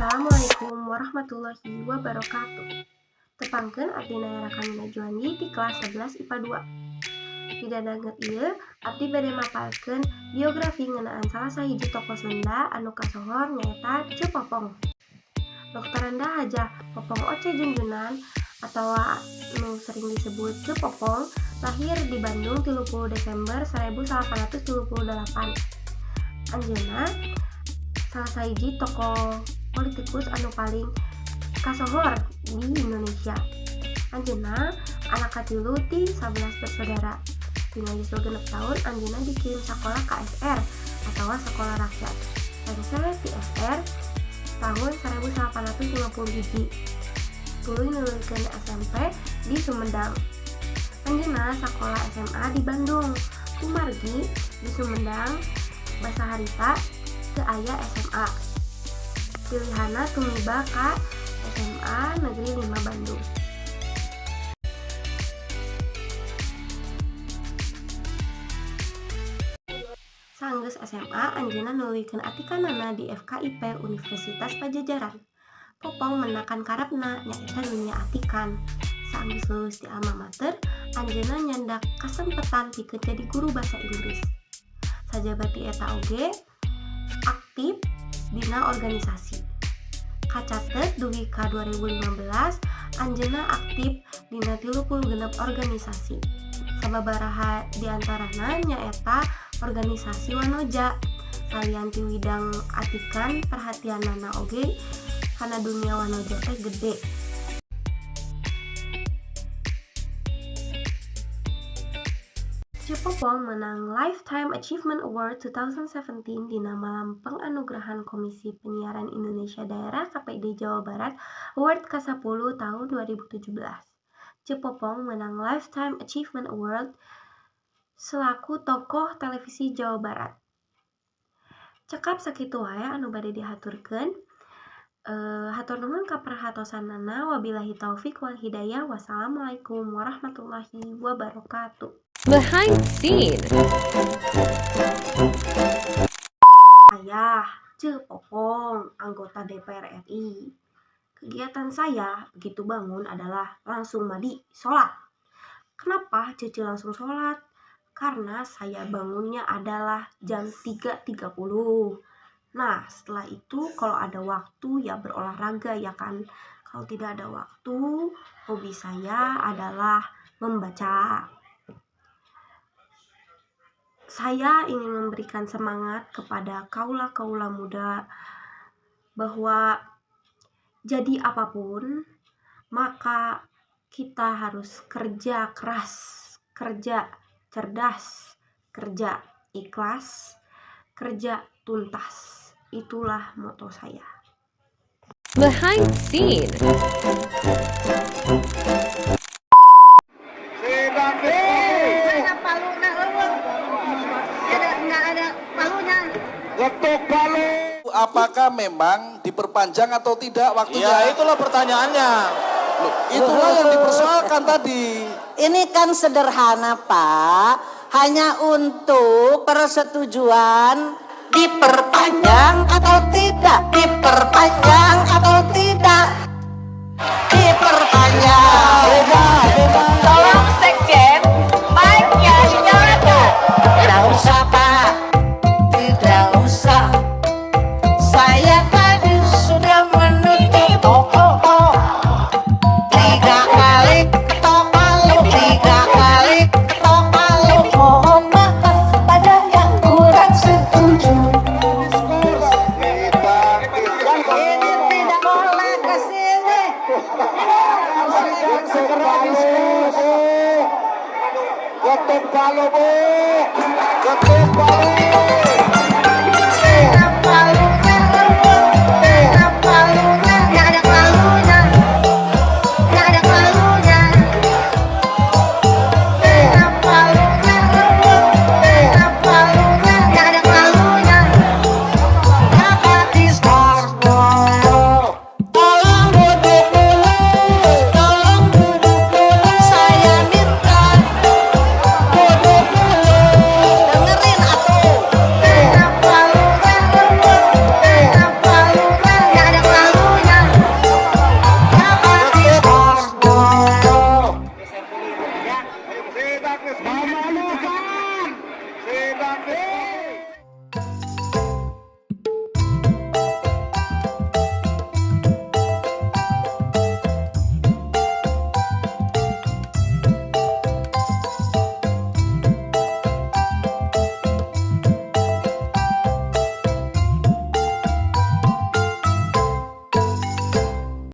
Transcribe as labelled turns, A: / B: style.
A: Assalamualaikum warahmatullahi wabarakatuh. Tepangkeun, abdi Nayara Kamina Juandi di kelas 11 IPA 2. Dina danget ieu abdi bade maparkeun biografi ngeunaan salah sahiji tokoh Sunda anu kasohor, nyaeta Ceu Popong. Drs. Hajah Popong Otje Djundjunan atawa nu sering disebut Ceu Popong lahir di Bandung 30 Desember 1838. Anjeunna salah sahiji tokoh politikus anu paling kasohor di Indonesia. Anjeunna anak katilu ti 11 bersaudara. Dina yuswa 6 tahun anjeunna dikirim sakola ka SR atau Sekolah Rakyat. Lengser ti SR tahun 1851. Tuluy nuluykeun SMP di Sumedang. Anjeunna sakola SMA di Bandung. Kumargi di Sumedang basa harita teu aya SMA. Pilihanna tumiba ka SMA Negeri 5 Bandung. Sanggeus SMA, anjeunna nuluykeun atikanana di FKIP Universitas Padjadjaran. Popong mendakan karepna, nyaeta dunia atikan. Saanggeus lulus ti almamater, anjeunna nyandak kasempetan pikeun jadi guru basa Inggris. Sajaba ti eta oge aktif dina organisasi. Kacatet dugi ka 2015 anjeunna aktif dina 36 organisasi. Sababaraha diantarana nyaeta organisasi Wanoja. Salian ti widang atikan, perhatianana oge kana dunia wanoja teh gede. Ceu Popong menang Lifetime Achievement Award 2017 dina Malam Penganugerahan Komisi Penyiaran Indonesia Daerah KPID Jawa Barat Award ka-10 tahun 2017. Ceu Popong menang Lifetime Achievement Award selaku tokoh televisi Jawa Barat. Cekap sakitu wae anu bade dihaturkeun. Hatur nuhun kaperhatosanana. Wabillahi taufik wal hidayah. Wassalamualaikum warahmatullahi wabarakatuh.
B: Behind scene.
A: Ayah, Ceu Popong, anggota DPR RI. Kegiatan saya begitu bangun adalah langsung mandi, sholat. Kenapa Cece langsung sholat? Karena saya bangunnya adalah jam 3.30. Nah, setelah itu kalau ada waktu ya berolahraga, ya kan. Kalau tidak ada waktu, hobi saya adalah membaca. Saya ingin memberikan semangat kepada kaula-kaula muda bahwa jadi apapun, maka kita harus kerja keras, kerja cerdas, kerja ikhlas, kerja tuntas. Itulah moto saya.
B: Behind scene.
C: Mana paluna euweuh. Tidak, enggak ada palunya.
D: Ketuk palu.
E: Apakah memang diperpanjang atau tidak waktunya?
D: Ya, itulah pertanyaannya.
E: Loh, itulah yang dipersoalkan tadi.
C: Ini kan sederhana, Pak. Hanya untuk persetujuan diperpanjang atau tidak, diperpanjang atau tidak, diperpanjang.
F: Tolong Sekjen, mic-nya dinyalakan.
C: Tidak usah, Pak, tidak usah. Saya tadi sudah menutup toko. Tiga kali ketok palu, tiga kali ketok palu. Mohon maaf pada yang kurang setuju. Ini tidak boleh ke sini.
D: Ketuk palu, Bu. Ketuk palu, Bu. Ketuk palu.